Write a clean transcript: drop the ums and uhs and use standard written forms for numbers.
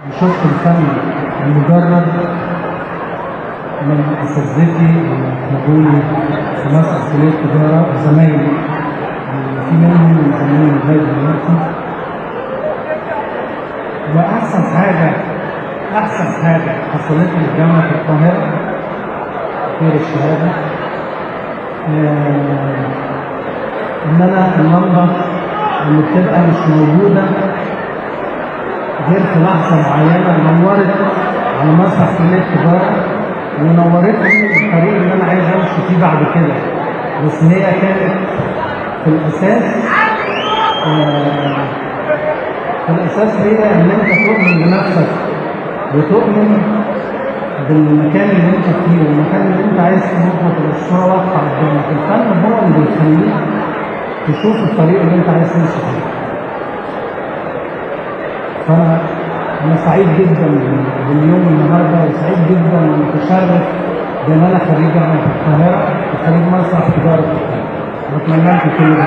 وشفت الفن المجرد من اساتذتي اللي قابلوني في مسرح كليه التجارة وزمايلي اللي في منهم من زمايلي لغاية دلوقتي. واحسن حاجة حصلت لي في جامعه القاهرة غير الشهادة، ان انا اللمبة اللي بتبقى مش موجودة غير في لحظة معينة نورت على مسرح كليه التجارة ونورتني الطريق اللي انا عايز امشي فيه بعد كده. بس هي كانت في الاساس هي ان انت تؤمن بنفسك وتؤمن بالمكان اللي انت فيه والمكان اللي انت عايز تروحه، تبقى الصورة واضحة قدامك. الفن هو اللي بيخليك تشوف الطريق اللي انت عايز تمشي فيه. فانا سعيد جدا باليوم النهارده، وسعيد جدا ومتشرف بان انا خريج جامعه القاهرة وخريج مسرح تجارة القاهرة، واتمنى لكم كل ده.